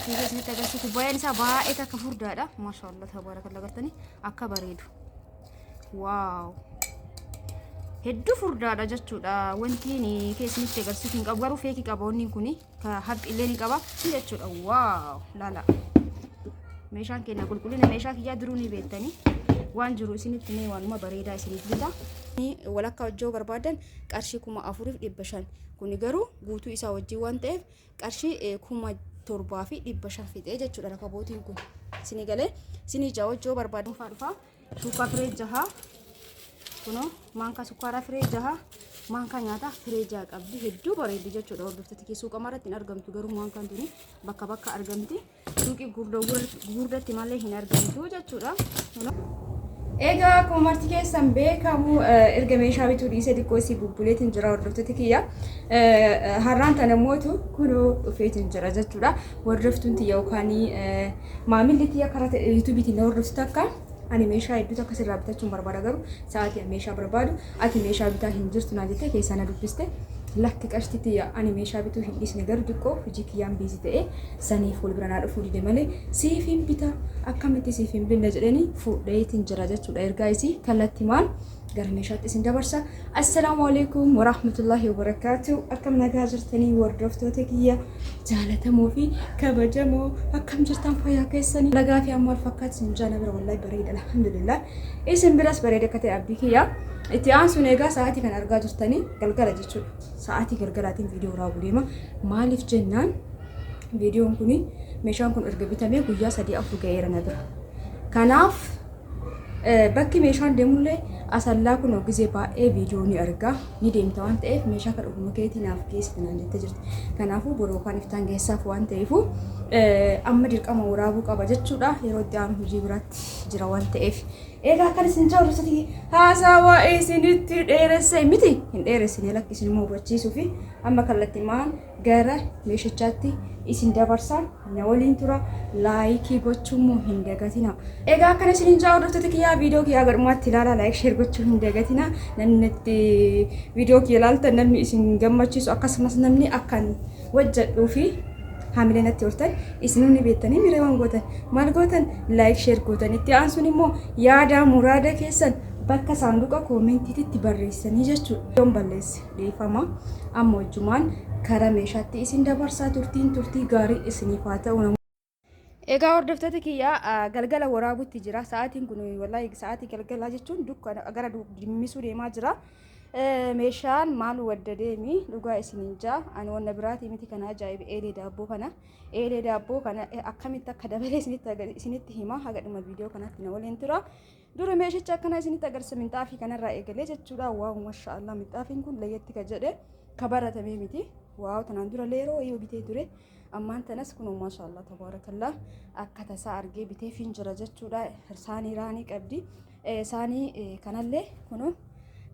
Fiigee isinitti agarsiisu kubbaayaan isaa baay'ee takka furdaadha. Maashaallah tabaarakalla gartanii akka bareedu. Waaw. Hedduu furdaadha jechuudha. Wanti ni keessanitti agarsiisu hin qabu garuu feekii qaba wanni kun ka haphi illee ni qaba jechuudha. Waaw laala. Meeshaan keenya qulqullina meeshaa kiyyaa duruu ni beektanii waan jiru isinitti mee waanuma bareedaa isiniif bita. Walakkaa hojjoo barbaadan qarshii 4500 kuni garuu guutuu isaa wajjin waan ta'eef qarshii 7500 fixee jechuudha rakabootiin kun. Isinii galee isinii ja'a hojjoo barbaadan faa dhufaa. Shuukaa firee jaha kunoo maankaa sukkaaraa firee jaha maankaa nyaataa firee jaha qabdi hedduu bareeddi jechuudha hordoftoota kee suuqa maratti hin argamtu garuu maankaan tuni bakka bakka argamti suuqii gurguddatti malee hin argamtu jechuudha. Egaa akkuma marti keessan beekamu erga meeshaa bituu dhiisee xiqqoo isii bubbuleetiin jira hordoftoota kiyya. Har'aan tana mootu kunoo dhufeetiin jira jechuudha. Hordoftuun tiyya yookaan maamilli tiyya karaa yuutuubiitiin na hordoftu takka ani meeshaa hedduu takka sirraa bitachuun barbaada garuu sa'aatii ani meeshaa barbaadu ati meeshaa bitaa hin jirtu naa jettee keessaa na dubbiste. Lakki qashti tiyya ani meeshaa bituu hin dhiisne garuu xiqqoo hojii kiyyaan biizii ta'e saniif wal bira naa dhufuu dide malee siif hin bita akkamitti siif hin binne jedheni fuudheetiin jira jechuudha ergaa isii kallattimaan gara meeshaatti isin dabarsa. Assalaamu alaikum warahmatullahi wabarakaatu. Akkam nagaa jirtanii hordoftoota kiyya jaalatamoo fi kabajamoo akkam jirtan fayyaa keessanii. Nagaa fi amma wal fakkaatu isin jaala bira wallahi bareeda alhamdulillah. Isin biras bareeda akka ta'e abdii kiyya. Itti aansuun egaa sa'aatii kan argaa jirtanii galgala jechuudha. Sa'aatii galgalaatiin viidiyoo raabuu deema. Maaliif jennaan viidiyoon kun meeshaan kun erga bitamee guyyaa 3 4 ga'eera na bira. Kanaaf bakki meeshaan deemullee asallaa kun gizee baay'ee viidiyoo ni argaa ni deemta waan ta'eef meeshaa kan ofuma keetii naaf geessite naan jettee jirti. Kanaafuu boroo kan iftaan geessaaf waan ta'eefu amma dirqama waraabuu qaba jechuudha. Yeroo itti aanu hojii biraatti jira waan ta'eef. Egaa akkan isin jaallatanii haasaa waa'ee isinitti dheeresse miti hin dheeressine lakki isin immoo hubachiisuu fi amma kallattimaan gara meeshichaatti isin dabarsa na waliin tura laayikii gochuu immoo hin dagatina. Egaa akkana isiniin jaa hordoftoota kiyyaa viidiyoo kiyyaa gadhumaatti ilaalaa laayik sheer gochuu hin dagatina. Namni itti viidiyoo kiyya ilaaltan namni isin gammachiisu akkasumas namni akkan hojjedhuu fi haamilee natti hortan isinuu ni beektanii miree waan gootan maal gootan laayik sheer gootan itti aansuun immoo yaada muraada keessan bakka saanduqa koomentiitti barreessanii jechuudha. Yoon balleesse dhiifama amma wajjumaan kara meeshaatti isin dabarsaa turtiin turtii gaarii isiniif haa ta'u. Egaa hordoftoota kiyya galgala waraabutti jira. Sa'aatiin kun wallahi sa'aatii galgalaa jechuun dukkana gara dimmisuu deemaa jira. Meeshaan maal wadda deemi dhugaa isiniin jaa ani wanna biraatii miti kana ajaa'iba eelee daabboo kana eelee daabboo kana akkamitti akka dabalee isinitti hima haga dhuma viidiyoo kanaatti na waliin tura. Dura meeshicha akkana isinitti agarsiisa minxaafii kanarraa eegalee jechuudha. Waaw mashaallah minxaafiin kun layyatti ka jedhe ka baratamee miti. Waaw tanaan dura leeroo yoo bitee ture. Ammaan tanas kunoo maashaallah tabaarakallah akka tasaa argee biteefiin jira jechuudha. Saanii raanii qabdi. Saanii kanallee kunoo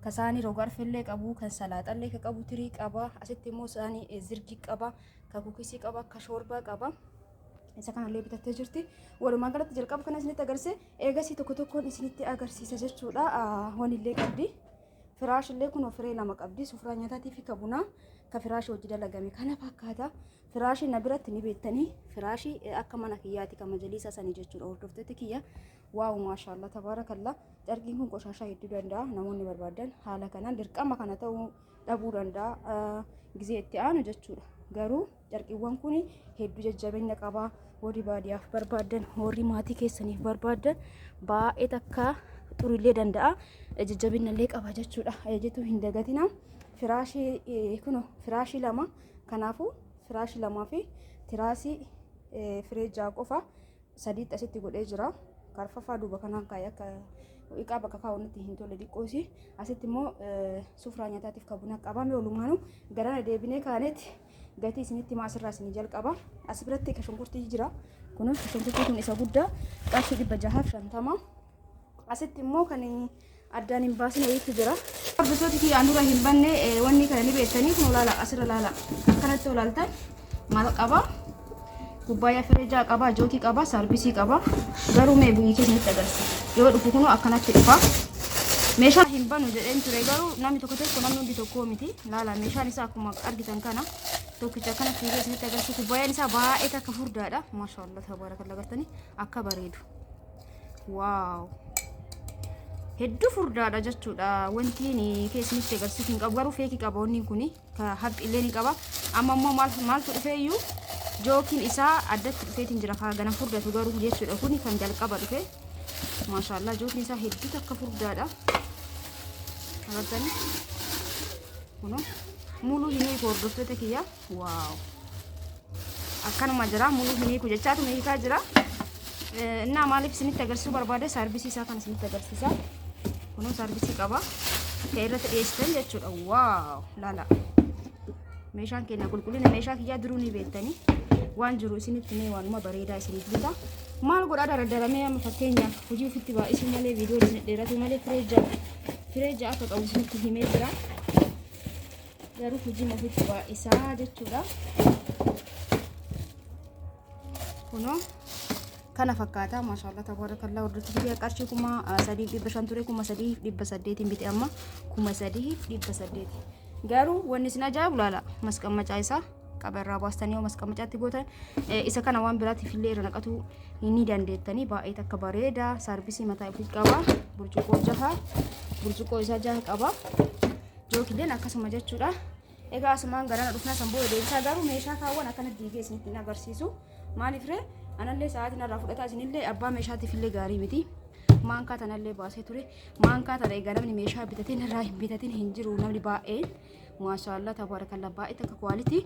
ka saanii roga arfellee qabu kan salaaxallee ka qabu tirii qaba. Asitti immoo saanii zirgii qaba ka kukisii qaba ka shoorbaa qaba. Isa kanallee bitattee jirti. Walumaa galatti jalqaba kana isinitti agarsiise eegasii tokko tokkoon isinitti agarsiisa jechuudha. Wanillee qabdi. Firaashillee kunoo firee lama qabdi. Sufraa nyaataatii fi ka bunaa ka firaashii hojii dalagame kana fakkaata. Firaashii na biratti ni beektanii firaashii akka mana kiyyaati kan majaliisa sanii jechuudha hordoftoota kiyya. Waaw maashaallah tabaarakallaa carqiin kun qoshaashaa hedduu danda'a namoonni barbaadan haala kanaan dirqama kana ta'uu dhabuu danda'a gizee itti aanu jechuudha. Garuu carqiiwwan kun hedduu jajjabeenya qaba. Warri baadiyyaaf barbaadan warri maatii keessaniif barbaadan baay'ee takka xurillee danda'a jajjabinallee qaba jechuudha. Ajajituu hin dagatina. Firaashii kun firaashii lama kanaafuu firaashii lamaa fi tiraasii firee ja'a qofa sadiitti asitti godhee jira. Karfafaa duuba kanaan kaa'ee akka iqaa bakka kaa'uunitti hin tolle xiqqoosi. Asitti immoo sufraa nyaataatiif kan buna qabame walumaanuu garana deebinee kaanetti gatii isinitti himaa asirraa isinii jalqaba. As biratti ka shunkurtii jira. Kun shunkurtii kun isa guddaa qarshii 650. Asitti immoo kan addaan hin baasin wayiitu jira. Hordoftoota kiyya dura hin banne wanni kana ni beektanii kun olaala asirra laala akkanatti olaaltan maal qaba? Kubbaayyaa firee ja'a qaba, jookii qaba, saarbisii qaba. Garuu mee bu'ii keessanitti agarsiisa. Yoo dhufu kunoo akkanatti dhufa. Meeshaa hin banu jedheen ture garuu namni tokko tokko namni hundi tokkoo miti. Laala meeshaan isaa akkuma argitan kana. Tokkicha akkana fiigee isinitti agarsiisu. Kubbaayaan isaa baay'ee takka furdaadha. Maashaallah tabaarakalla gartanii akka bareedu. Waaw. Hedduu furdaadha jechuudha. Wanti keessanitti agarsiisu hin qabu garuu feekii qaba wanni kuni ka haphi illee ni qaba. Amma immoo maal maaltu dhufee iyyuu jookiin isaa addatti dhufeetiin jira ka gana furdatu garuu jechuudha kuni kan jalqaba dhufe. Maashaallah jookiin isaa hedduu takka furdaadha. Agartanii? Kunoo muluu hin hiiku hordoftoota kiyya. Waaw. Akkanuma jira muluu hin hiiku jechaatu hiikaa jira. Innaa maaliif isinitti agarsiisuu barbaade saarbisii isaa kan isinitti agarsiisa. Kunoo saarbisii qaba. Kan irratti dhiyeessitan jechuudha. Waaw laala. Meeshaan keenya qulqullina meeshaa kiyyaa duruu ni beektanii. Waan jiru isinitti mee waanuma bareedaa isiniif bita. Maal godhaa daradaramee amma fakkeenyaaf hojii ofitti baay'isuu malee viidiyoon isin dheeratu malee firee ja'a akka qabu isinitti himee jira. Garuu hojii ofitti baay'isaa jechuudha. Kunoo kana fakkaata maashaallah tabaarakallaa hordoftoota kiyya qarshii 3500 ture 3800 bite amma 3800. Garuu wanni isin ajaa'ibu laala masqammacaa isaa qaba irraa baastanii yoo masqammacaatti gootan isa kana waan biraatiif illee irra naqatuu ni dandeettanii baay'ee takka bareeda saarbisii mataa ofii qaba burcuqqoo jaha burcuqqoo isaa jaha qaba jookileen akkasuma jechuudha. Egaa asumaan garana dhufna san booda deebisaa garuu meeshaa kaawwan akkana diigee isinitti hin agarsiisu. Maaliif ree anallee sa'aatiin irraa fudhataa isinillee abbaa meeshaatiif illee gaarii miti. Maankaa tanallee baasee ture. Maankaa tana egaa namni meeshaa bitateen irraa hin bitatin hin jiru namni baay'een. Maashaallah tabaarakallaa baay'ee takka kwaaliti.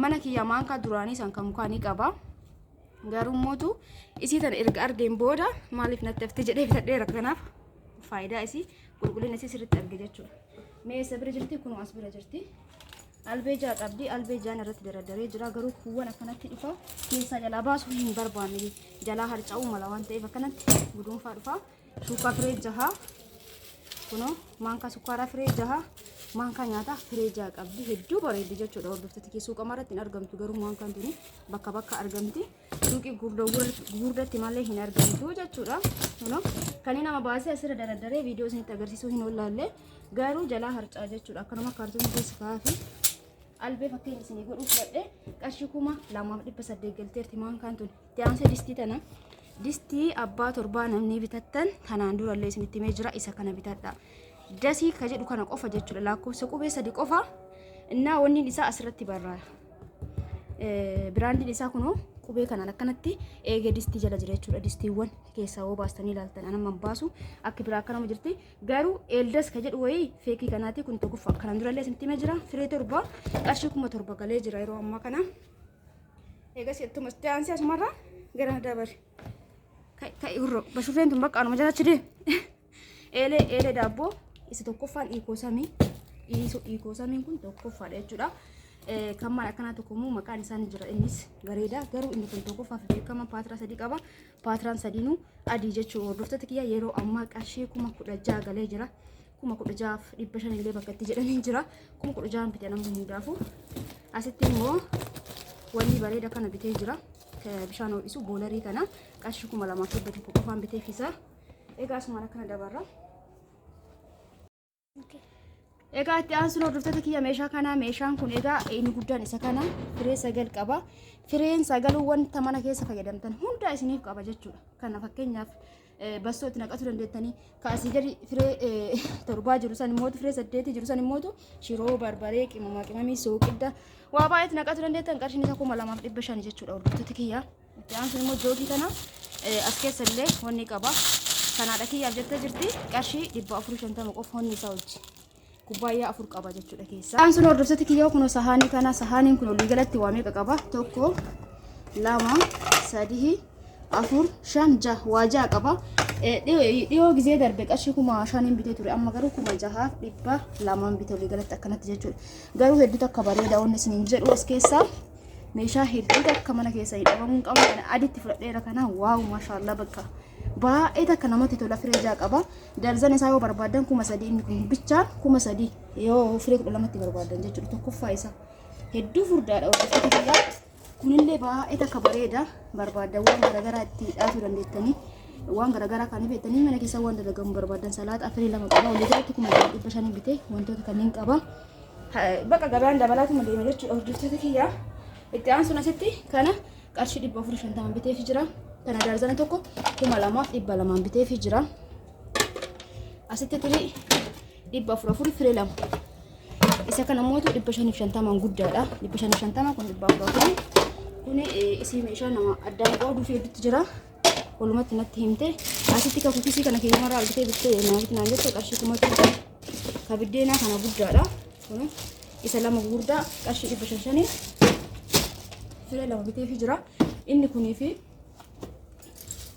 Mana kiyya maankaa duraanii san kan mukaa ni qaba. Garuu mootu isii tana erga argeen booda maaliif natti hafte jedhee bitadheera kanaaf faayidaa isii qulqullina isii sirriitti arge jechuudha. Mee eessa bira jirti? Kunoo as bira jirti. Albee ja'a qabdi. Albee ja'an irratti daradaree jira. Garuu kuuwwan akkanatti dhufa. Keessaa jalaa baasuu hin barbaanne. Jalaa harca'uu mala waan ta'eef akkanatti guduunfaa dhufa. Shuukaa firee jaha. Kunoo maankaa sukkaaraa firee jaha. Maankaa nyaataa firee jaha qabdi. Hedduu bareeddi jechuudha hordoftoota kee suuqa maratti hin argamtu garuu maankaan tuni bakka bakka argamti. Suuqii gurguddatti malee hin argamtu jechuudha. Kunoo kan inni nama baasee asirra daradaree viidiyoo isinitti agarsiisuu hin ollaalle garuu jalaa harcaa jechuudha. Akkanuma kaartoonii keessa kaa'aa albee fakkeenya isinii godhuu filadhe qarshii 2800 galteerti maankaan tun. Itti aansee distii tana. Distii abbaa torbaa namni bitattan tanaan durallee isinitti himee jira isa kana bitadha. Dasii ka jedhu kana qofa jechuudha lakkoofsa qubee sadi qofa. Innaa wanni isaa asirratti barraa'e. Biraandiin isaa kunoo qubee kanaan akkanatti eegee distii jala jira jechuudha. Distiiwwan keessaa hoo baastanii ilaaltan anamman baasu akka biraa akkanuma jirti. Garuu eeldas ka jedhu wayii feekii kanaati kun tokkoffaa kanaan durallee isinitti himee jira. Firee torba qarshii 7000 galee jira yeroo ammaa kana. Eegas ittuma itti aansee asumarraa gara dabare. Ka'i hurroo bashufeen tun bakka anuma jala achi deem. Eelee eelee daabboo isa tokkoffaan iikoosamii iikoosamiin kun tokkoffaadha jechuudha. Kan maal akkanaa tokko immoo maqaan isaa ni jira innis bareeda garuu inni kun tokkoffaaf beekama paatiraa sadii qaba paatiraan sadiinuu adii jechuudha hordoftoota kiyya yeroo ammaa qarshii 16,000 galee jira 16,500 illee bakka itti jedhanii jira 16,000 bite namni hundaafuu asitti immoo wanni bareeda kana bitee jira bishaan ho'isu boolarii kana qarshii 2100 qofaan bitee fisa. Egaa asumaan akkana dabarra. Egaa itti aansuun hordoftoota kiyya meeshaa kana meeshaan kun egaa inni guddaan isa kana firee sagal qaba. Fireen sagaluu wanta mana keessa fayyadamtan hunda isiniif qaba jechuudha. Kana fakkeenyaaf bassoo itti naqachuu dandeettanii kaasii gadi firee torbaa jiru san immootu firee saddeetii jiru san immootu shiroo barbaree qimamaa qimamii sooqidda waa baay'ee itti naqachuu dandeettan qarshiin isaa 2500 jechuudha hordoftoota kiyya. Itti aansuun immoo joogii kana as keessa illee wanni qaba. Kanaadha kiyyaaf jettee jirti qarshii 450 qofa wanni isaa hojii. Kubbaayyaa afur qaba jechuudha keessa. Aansuun hordoftoota kiyyaa kunoo sahaanii kana sahaaniin kun olii galatti waa meeqa qaba? Tokko, lama, sadii, afur, shan, jaha waa jaha qaba. Dhiyoo gizee darbe qarshii 5000 bitee ture amma garuu 6200 bitee olii galatti akkanatti jechuudha. Garuu hedduu takka bareeda wanni isiniin jedhu as keessaa. Meeshaa hedduu takka mana keessa hin dhabamuu hin qabne kana aditti fudhadheera kana waaw maashaallah bakka baay'ee takka namatti tola firee ja'a qaba darzan isaa yoo barbaadan 3000 inni kun bichaan 3000 yoo firee 12tti barbaadan jechuudha tokkoffaa isaa hedduu furdaadha hordoftoota kiyyaa kunillee baay'ee takka bareeda barbaadan waan garaagaraa itti dhaatuu dandeettanii waan garaagaraa kan beektanii mana keessa waan dalagamu barbaadan salaaxa firee lama qaba walii galatti 6500 bitee wantoota kanneen qaba. Bakka gabaan dabalaatuma deema jechuudha hordoftoota kiyyaa. Itti aansuun asitti kana qarshii 450 biteefi jira. Kana daarzana tokko 2200 biteefi jira. Asitti tirii 400 afur firee lama. Isa kana mootu 550 guddaadha. 550 kun 400 afuri. Kuni isii meeshaa nama addaan qooduu fi hedduutti jira. Walumatti natti himte. Asitti ka kukisii kana keenya argitee bittee naa bitti naan jette qarshii 1000. Ka biddeenaa kana guddaadha. Kun isa lama gurguddaa qarshii 500 firee lama biteefii jira. Inni kunii fi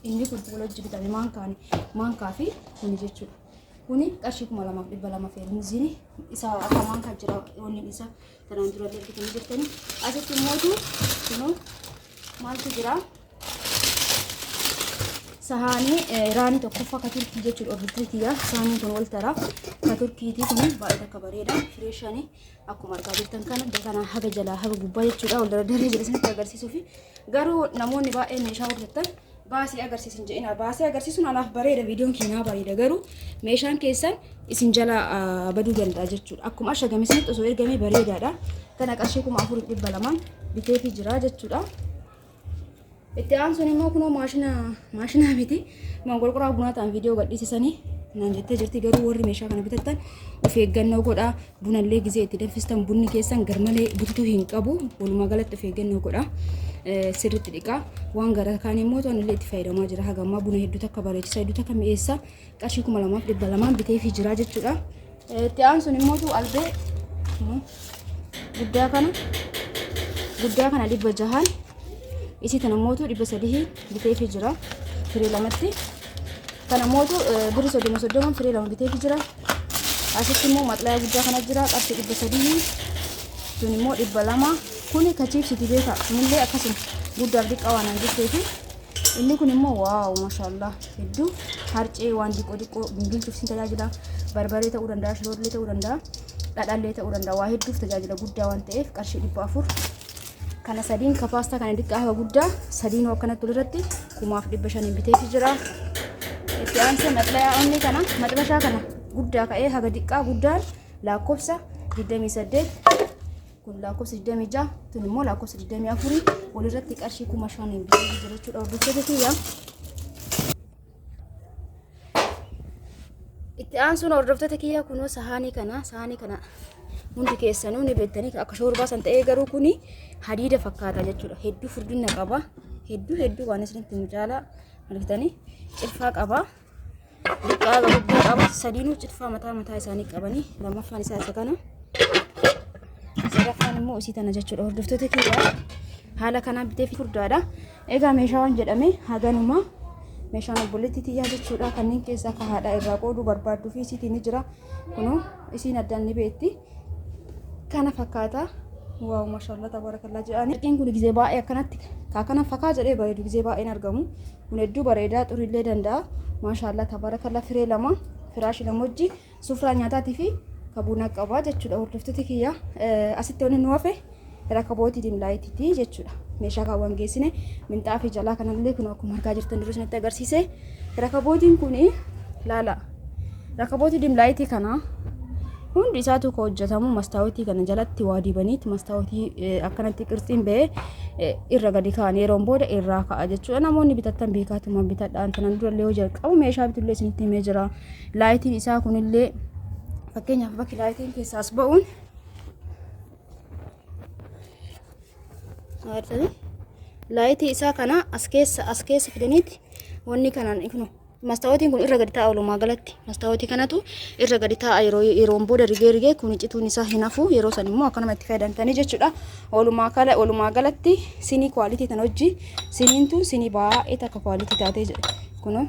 inni kun wal hojii bitame maankaan maankaa fi kuni jechuudha. Kuni qarshii 2200 feermuziin isa akka maankaa jira wanni isa tanaan dura illee bitanii jirtanii. Asitti immootu kunoo maaltu jira? Sahaanii raanii tokkoffaa ka turkii jechuudha hordoftoota kiyya. Sahaaniin kun wal tara. Ka turkiitii kun baay'ee takka bareeda. Firee shanii akkuma argaa jirtan kana kana haga jalaa haga gubbaa jechuudha. Wal dardaree jira isinitti agarsiisuufi. Garuu namoonni baay'een meeshaa hordoftan baasii agarsiisin jedhina. Baasii agarsiisuun anaaf bareeda viidiyoon keenyaa bareeda garuu meeshaan keessan isin jala baduu danda'a jechuudha. Akkuma ashagame isinitti osoo ergamee bareedaadha. Kana qarshii 4200 biteefii jira jechuudha. Itti aansuun immoo kunoo maashina maashinaa miti mangolqoraa bunaa ta'an viidiyoo gadhiisisanii naan jettee jirti garuu warri meeshaa kana bitattan of eeggannoo godhaa bunallee gizee itti danfistan bunni keessan garmalee butituu hin qabu walumaa galatti of eeggannoo godhaa sirriitti dhiqaa waan gara kaan immoo to'an illee itti fayyadamaa jira haga ammaa buna hedduu takka bareechisa hedduu takka mi'eessa qarshii 2200 biteefii jira jechuudha. Itti aansuun immoo albee guddaa kana guddaa kana 600 isii tana mootu 300 biteefii jira firee lamatti. Kana mootu birri 30 30 firee lama biteefii jira. Asitti immoo maxlaya guddaa kana jira qarshii 300 tun immoo 200 kuni ka chiipsiti beeka kunillee akkasuma guddaaf diqqaa waan an jetteefi inni kun immoo waaw maashaallah hedduu harcee waan diqqoo diqqoo gingilchuuf sin tajaajila barbaree ta'uu danda'a shiroollee ta'uu danda'a dhadhaallee ta'uu danda'a waa hedduuf tajaajila guddaa waan ta'eef qarshii 400 kana sadiin ka paastaa kana diqqaa haga guddaa sadiinuu akkanatti walirratti 1500 biteefi jira. Itti aansee maxlayaa onni kana maxbashaa kana guddaa ka'ee haga diqqaa guddaan lakkoofsa 28 kun lakkoofsa 26 tun immoo lakkoofsa 24 walirratti qarshii 5000 biteefi jira jechuudha hordoftoota kiyya. Itti aansuun hordoftoota kiyya kunoo sahaanii kana sahaanii kana hundi keessanuu ni beektanii akka shoorbaa san ta'ee garuu kuni hadiida fakkaata jechuudha. Hedduu furdina qaba. Hedduu hedduu waan isinitti himu caalaa argitanii cirfaa qaba. Diqqaa guddaa qaba. Sadiinuu cirfaa mataa mataa isaanii qabanii lammaffaan isaa isa kana. Sadaffaan immoo isii tana jechuudha. Hordoftoota kiyya haala kanaan bitee furdaadha. Egaa meeshaa waan jedhame haganuma meeshaan obboleettii tiyyaa jechuudha. Kanneen keessaa ka haadhaa irraa qooduu barbaadduu fi isiitiin ni jira. Kunoo isiin addaan ni beekti. Kana fakkaata. Waaw maashaallah tabaarakallaa jedhani. Warqeen kun gizee baay'ee akkanatti ka akkana fakaa jedhee bareedu gizee baay'een argamu. Kun hedduu bareedaa xurillee danda'a. Maashaallah tabaarakallaa firee lama firaashii lama wajji sufraa nyaataatii fi ka buna qaba jechuudha hordoftoota kiyya. Asitti wanni nu hafe rakabootii dimlaayitiiti jechuudha. Meeshaa kaawwan geessine minxaafii jalaa kanallee kun akkuma argaa jirtan dura isinitti agarsiise. Rakabootiin kun laala. Rakabootii dimlaayitii kana hundi isaatu ka hojjetamu mastaawotii kana jalatti waa dibaniiti mastaawotii akkanatti qirtsiin ba'ee irra gadi ka'an yeroon booda irraa ka'a jechuudha. Namoonni bitattan beekaatuma bitadhaan tanan durallee hojii jalqabu meeshaa bitullee isinitti himee jira. Laayitiin isaa kunillee fakkeenyaaf bakki laayitiin keessaas ba'uun agartanii laayitii isaa kana as keessa as keessa fidaniiti wanni kanaan kun mastaawotiin kun irra gadi taa'a walumaa galatti mastaawotii kanatu irra gadi taa'a yeroo yeroon booda rigee rigee kun cituun isaa hin hafu yeroo san immoo akkanuma itti fayyadamtanii jechuudha walumaa kala walumaa galatti sinii kwaalitii tan hojii siniin tun sinii baay'ee takka kwaalitii taatee kunoo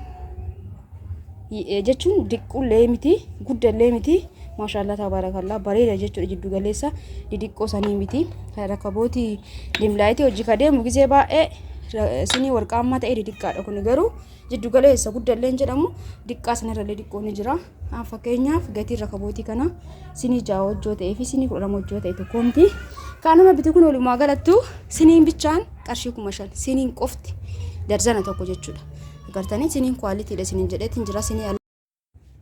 jechuun diqqullee miti guddallee miti maashaallah tabaarakallaa bareeda jechuudha jiddu galeessa didiqqoo sanii miti rakabooti dimlaayitii hojii ka deemu gisee baay'ee sinii warqaammaa ta'ee didiqqaadha kun garuu jiddu galeessa guddallee hin jedhamu diqqaa sanarrallee diqqoo ni jira fakkeenyaaf gatiin rakabootii kana sinii 6 hojjoo ta'ee fi sinii 12 hojjoo ta'e tokko miti kanuma bitu kun walumaa galattu siniin bichaan qarshii 5000 siniin qofti darzana tokko jechuudha. Agartanii siniin kwaalitiidha isiniin jedheetiin jira sinii ala.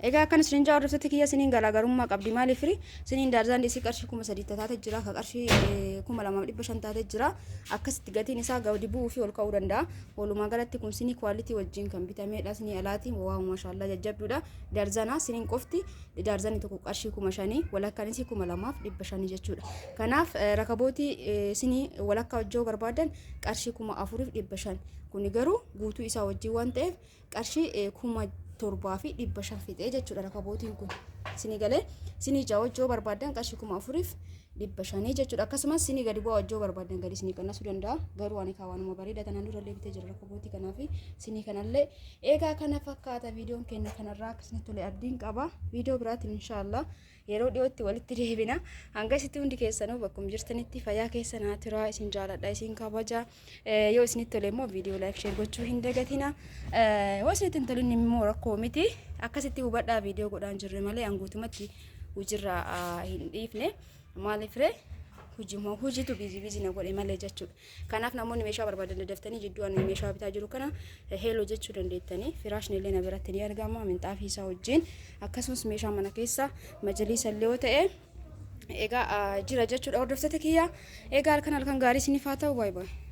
Egaa akkan isin jaa hordoftoota kiyya, siniin garaagarummaa qabdi. Maaliif siniin daarzaan isii qarshii 3000 taate jira, ka qarshii 2500 taate jira. Akkasitti gatiin isaa gadi bu'uu fi ol ka'uu danda'a. Walumaa galatti kun sinii quality wajjin kan bitameedha. Sinii alaati, wow, maashaallah, jajjabduudha. Daarzanaa siniin qofti daarzanii tokko qarshii 5000, walakkaan isii 2500 jechuudha. Kanaaf rakabootii sinii walakkaa hojjoo barbaadan qarshii 4500. Kuni garuu guutuu isaa wajjin waan ta'eef qarshii 7500 fixee jechuudha rakabootiin kun. Sinii galee sinii ja'a hojjoo barbaadan qarshii 4500 jechuudha. Akkasumas sinii gadi bu'aa hojjoo barbaadan gadi sinii qannasuu danda'a. Garuu ani kaawwanuma bareeda tanaan durallee bitee jira rakabootii kanaa fi sinii kanallee. Egaa kana fakkaata viidiyoon keenya kanarraa. Akkasumatti tole abdiin qaba. Viidiyoo biraatiin inshaallah yeroo dhiyootti walitti deebina. Hanga isitti hundi keessanuu bakkuma jirtanitti fayyaa keessa naa turaa. Isin jaaladha, isin kabaja. Yoo isinitti tole immoo viidiyoo like, share gochuu hin dagatina. Yoo isinitti hin tolin immoo rakkoo miti. Akkasitti hubadhaa, viidiyoo godhaan jirre malee hanguutumatti hojiirraa hin dhiifne. Maaliif ree, hojii hojiitu busy busy na godhe malee jechuudha. Kanaaf namoonni meeshaa barbaadan daftanii jidduu ani meeshaa bitaa jiru kana hello jechuu dandeettanii. Firaashni illee na biratti ni argama minxaafii isaa wajjin, akkasumas meeshaa mana keessa majaliisa illee yoo ta'e egaa jira jechuudha, hordoftoota kiyya. Egaa halkan halkan gaarii isiniif haa ta'u. Baay'ee baay'ee.